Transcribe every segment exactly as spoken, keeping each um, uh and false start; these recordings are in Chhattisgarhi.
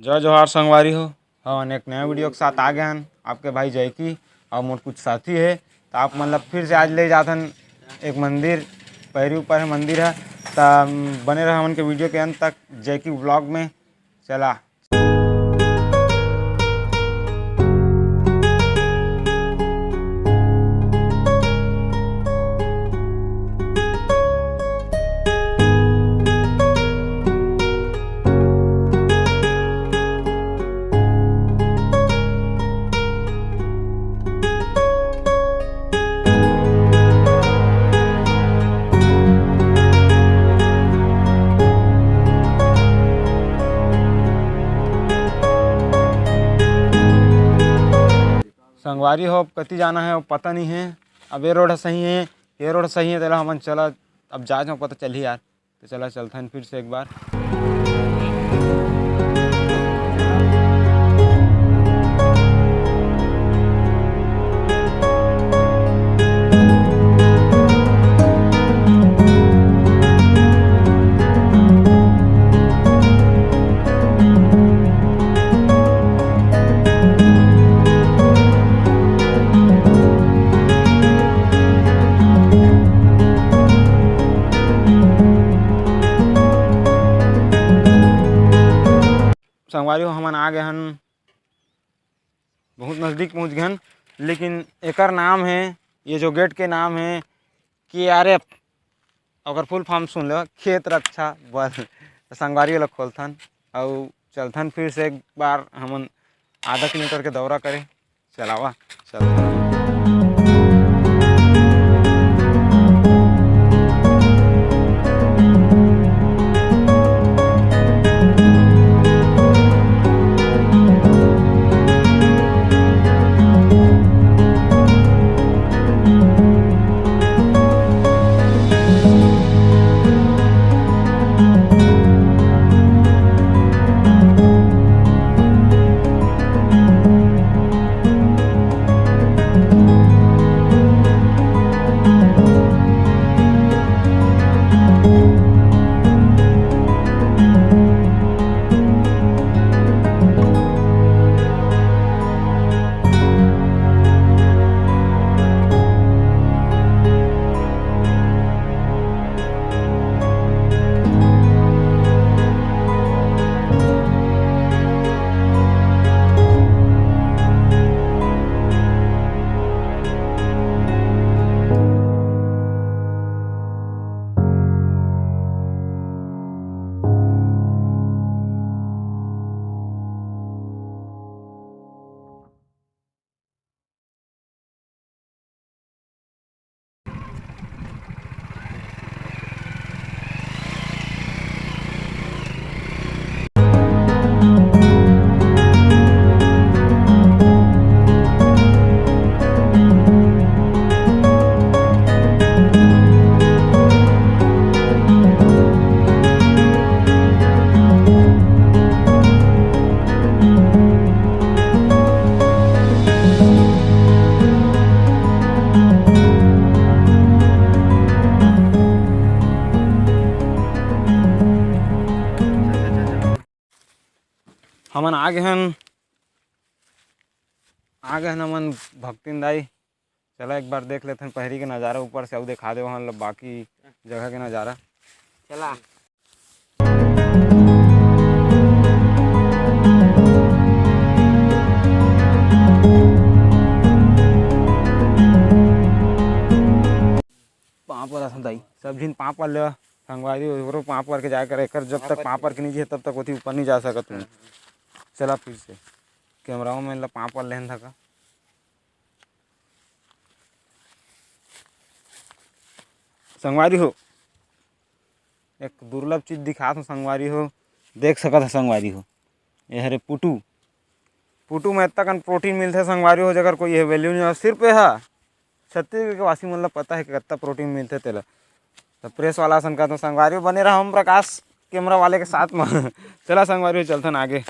जय जोहार संगवारी हो, हमन एक नया वीडियो के साथ आ गए हन। आपके भाई जैकी और मोर कुछ साथी है, तो आप मन ला फिर से आज ले जाथन एक मंदिर, पैरी ऊपर है मंदिर है। तो बने रहे हमन के वीडियो के अंत तक जैकी व्लॉग में। चला। संगवारी हो, अब कति जाना है, अब पता नहीं है। अब ये रोड सही है, ये रोड सही है, तेला हमन चला, अब जा जाओ, पता चलही यार। तो चला, चलथन फिर से एक बार। संगवारी हो, हमन आ गए हन, बहुत नज़दीक पहुँच गए हन, लेकिन एकर नाम है, ये जो गेट के नाम है के आर एफ, ओकर फुल फॉर्म सुन लो, खेत रक्षा बल। तो संगवारी वाला खोलथन, अउ चलथन फिर से एक बार हमन आधा किलोमीटर के दौरा करे। चलावा, चलथन। हमन आ गए हन, आ गए हन हमन भक्तिन दाई। चला एक बार देख लेथन पहरी के नज़ारा ऊपर से, अउ दिखा दे वहाँ बाकी जगह के नज़ारा। चला। पाँव परत हन दाई, सब झिन पाँव पर ले। संगवारी हो, ओकरो पाँव पर के जाए कर, एकर जब तक पाँव पर के नहीं जाए, तब तक ओती ऊपर नहीं जा सकत हूँ। चला फिर से कैमरा में ला पाँव पर लेहन था का। संगवारी हो, एक दुर्लभ चीज दिखात हूँ संगवारी हो, देख सकत ह संगवारी हो, ये हरे पुटू। पुटू में इतना कन प्रोटीन मिलथे संगवारी हो, जेकर कोई ये वैल्यू नहीं है। सिर्फ ये हा छत्तीसगढ़ के वासी मन ला पता है कि कितना प्रोटीन मिलथे तेला। तो प्रेस वाला असन कहत हूँ संगवारी हो, बने रहा हम प्रकाश कैमरा वाले के साथ में। चला संगवारी हो, चलथन आगे।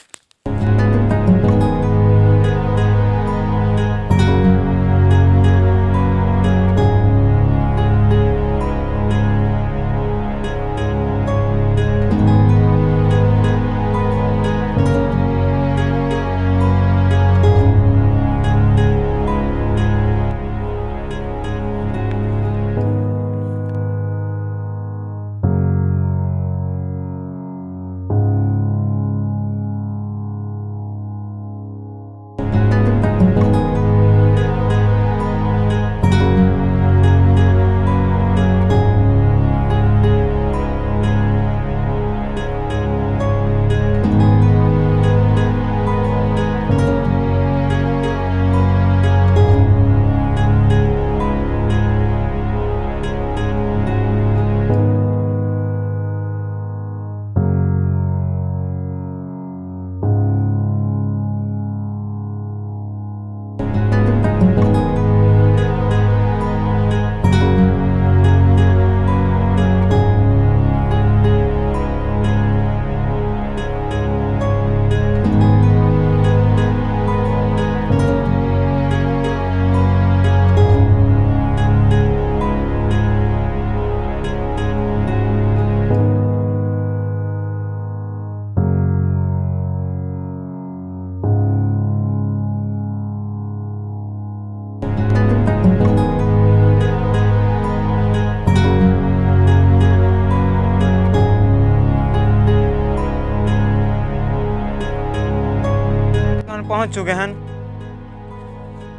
पहुंच चुके हैं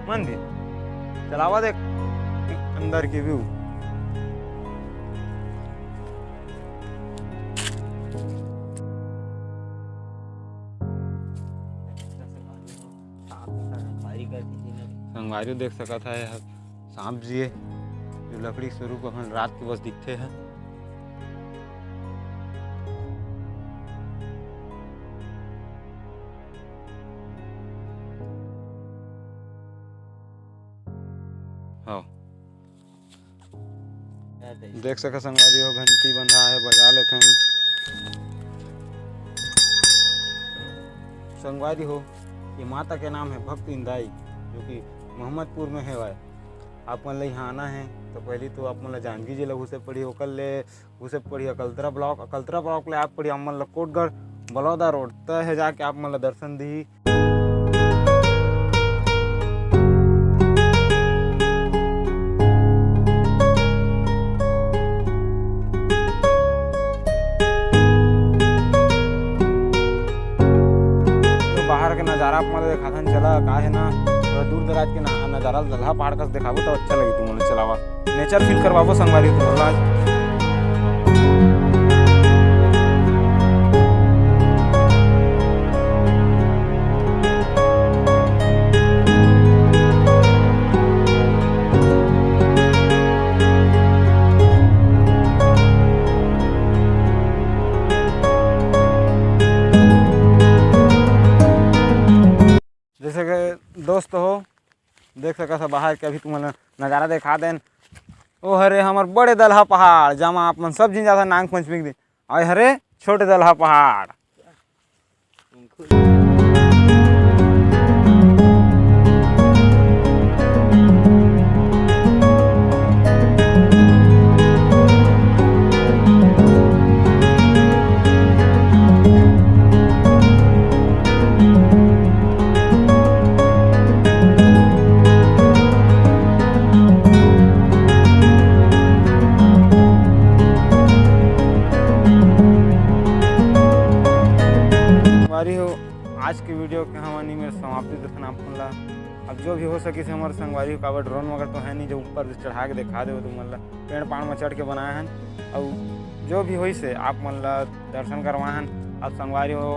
मंदिर। चलावा देख अंदर की व्यू। संगवारी देख सकत है, ये ह सांप जी हे, जो लकड़ी के स्वरूप अपन रात के बस दिखथे है। हाँ। देख सके संगवारी हो, घंटी बंधा है, बजा लेथन। संगवारी हो, ये माता के नाम है भक्त इंदाई, जो कि मोहम्मदपुर में हेवय। आप मन ल यहाँ आना है तो पहली तो आप मन ल जांजगीर जिला घुसे पड़ी, ओकर ले घुसे पड़ी अकलतरा ब्लॉक, अकलतरा ब्लॉक ले आप पड़ी आप मन ल कोटगढ़ बलौदा रोड, तय है जाके आप मन ल दर्शन दी। तो बाहर के नजारा आप मन ल देखाथन, चला का है ना, थोड़ा दूर दराज के ना, नजारा ल दलहा पहाड़ कस देखाबो तो अच्छा लगी तुमन ल। चलावा नेचर फील करवाबो संगवारी तुमन ल आज। जैसे कि दोस्त हो, देख सकत ह बाहर के अभी तुमन ल नजारा देखा देन। ओ हरे हमर बड़े दलहा पहाड़, जमा आप मन सब झिन जाथन नांग पंचमी के दिन। अउ हरे छोटे दलहा पहाड़। संगवारी हो, आज के वीडियो के हमन इमे समाप्ति देथन आप मन ला। अब जो भी हो सकिस हे हमर संगवारी हो, काबर ड्रोन वगैरह तो है नहीं जो ऊपर से चढ़ा के दिखा देवे तुमन ला। पेड़ पाड़ में चढ़ के बनाए हन, अउ जो भी होइस हे आप मन ला दर्शन करवाए हन। अब संगवारी हो,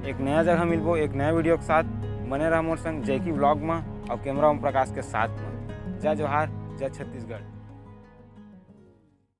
एक नया जगह मिलबो एक नया वीडियो के साथ। बने रहा मोर संग जैकी ब्लॉग में अउ कैमरा ओम प्रकाश के साथ में। जय जोहार, जय छत्तीसगढ़।